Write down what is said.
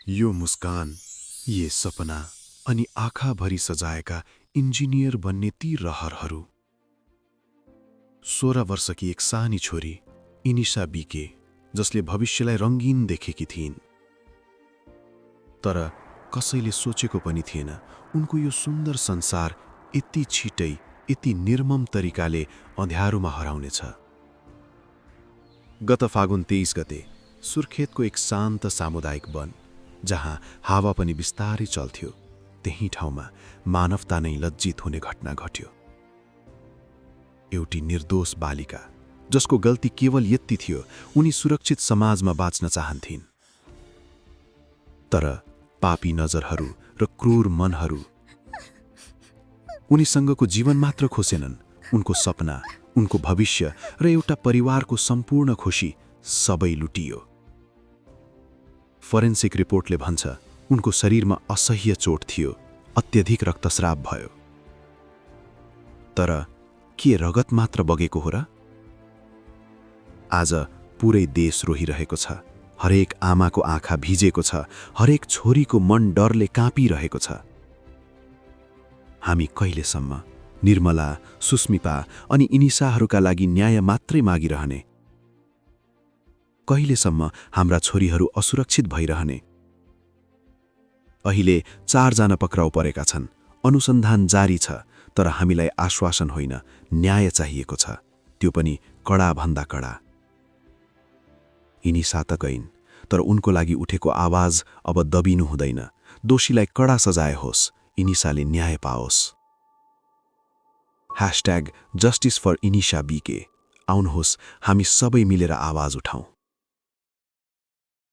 यो मुस्कान, ये सपना अनि आँखाभरि सजाएका इन्जिनियर बन्ने ती रहरहरू। 16 वर्षकी एक सानी छोरी इनिसा बीके, जसले भविष्यलाई रङ्गीन देखेकी थिइन्। तर कसैले सोचेको पनि थिएन उनको यो सुन्दर संसार यति छिटै, यति निर्मम तरिकाले अँध्यारोमा हराउनेछ। गत फागुन 23 गते सुर्खेतको एक शान्त सामुदायिक वन, जहाँ हावा पनि बिस्तारै चल्थ्यो, त्यही ठाउँमा मानवता नै लज्जित हुने घटना घट्यो। एउटी निर्दोष बालिका, जसको गल्ती केवल यति थियो उनी सुरक्षित समाजमा बाँच्न चाहन्थिन्। तर पापी नजरहरू र क्रूर मनहरू उनीसँगको जीवन मात्र खोसेनन्, उनको सपना, उनको भविष्य र एउटा परिवारको सम्पूर्ण खुसी सबै लुटियो। फोरेन्सिक रिपोर्टले भन्छ उनको शरीरमा असह्य चोट थियो, अत्यधिक रक्तस्राव भयो। तर के रगत मात्र बगेको हो र? आज पुरै देश रोहिरहेको छ, हरेक आमाको आँखा भिजेको छ, हरेक छोरीको मन डरले काँपिरहेको छ। हामी कहिलेसम्म निर्मला, सुस्मिता अनि इनिसाहरूका लागि न्याय मात्रै मागिरहने? कहिलेसम्म हाम्रा छोरीहरू असुरक्षित भइरहने? अहिले 4 जना पक्राउ परेका छन्, अनुसन्धान जारी छ, तर हामीलाई आश्वासन होइन, न्याय चाहिएको छ, त्यो पनि कडा भन्दा कडा। इनिसा त गइन्, तर उनको लागि उठेको आवाज अब दबिनु हुँदैन। दोषीलाई कडा सजाय होस्, इनिसाले न्याय पाओस्। #Justice for Inisha BK। आउनुहोस् हामी सबै मिलेर आवाज उठाउँ।